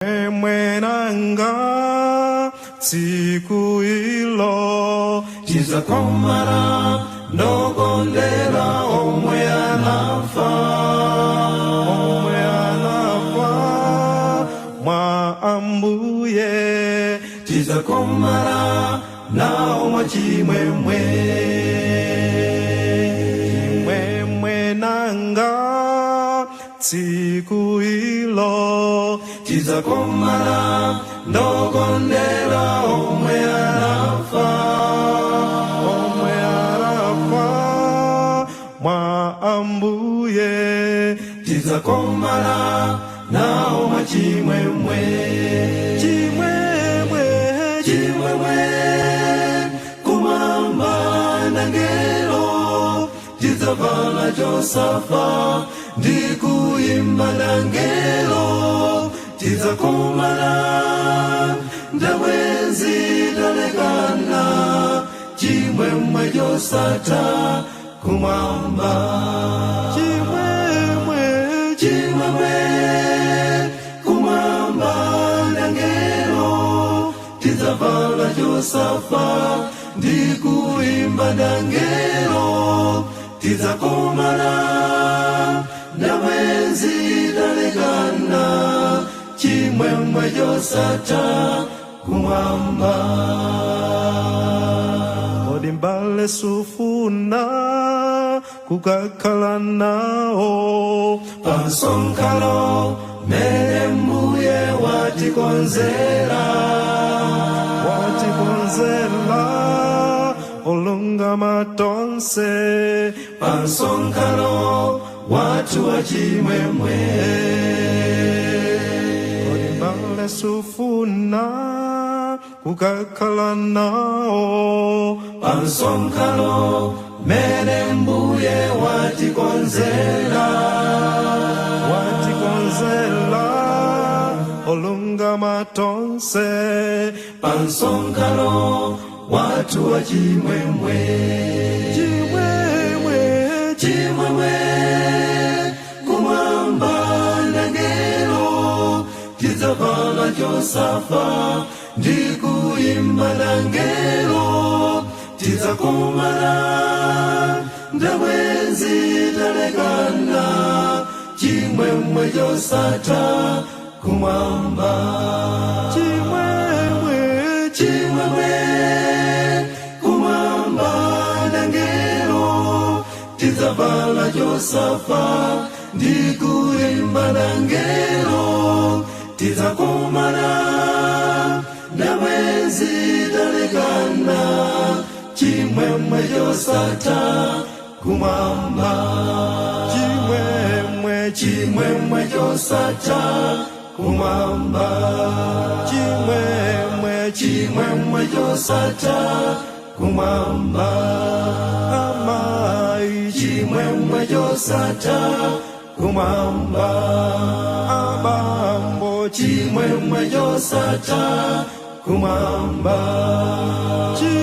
Chimwemwe nanga tsiku ilo Tizakomana ndokondera omwe anafa. Omwe anafa mwa Ambuye. Tizakomana nawo mwa chimwemwe. Chimwemwe nanga tsiku ilo Tizakomana ndokondera omwe anafa. Omwe anafa mwa Ambuye. Tizakomana nawo mwa chimwemwe. Chimwemwe. Chimwemwe kumwamba nangelo tidzavala chosafa ndi kuimba nangelo tidzakumana ndabwenzi talekana chimwemwe chosatha kumwamba. Chimwemwe. Chimwemwe kumwamba nangelo tidzavala chosafa ndi kuimba nangelo tidzakumana ndabwenzi talekana chimwemwe chosatha kumwamba. Kodi mbale sufuna kukakhala nawo pamsonkhano mene Mbuye watikonzera? Watikonzela olungama tonse. Pamsonkhano wathu wa chimwemwe. Kodi mbale sufuna kukakhala nawo pamsonkhano mene Mbuye watikonzera? Watikonzela olungama tonse. Pamsonkhano wathu wa chimwemwe. Chimwemwe. Chimwemwe kumwamba nangelo tidzavala chosafa ndi kuimba nangelo tidzakumana ndabwenzi talekana chimwemwe chosatha kumwamba. Chimwemwe. Chimwemwe kumwamba nangelo tidzavala chosafa ndi kuimba nangelo tidzakumana ndabwenzi talekana chimwemwe chosatha kumwamba. Chimwemwe. Chimwemwe chosatha kumwamba. Chimwemwe. Chimwemwe chosatha kumwamba. Amayi. Chimwemwe chosatha kumwamba. Abambo. Chimwemwe chosatha kumwamba. Chimwemwe.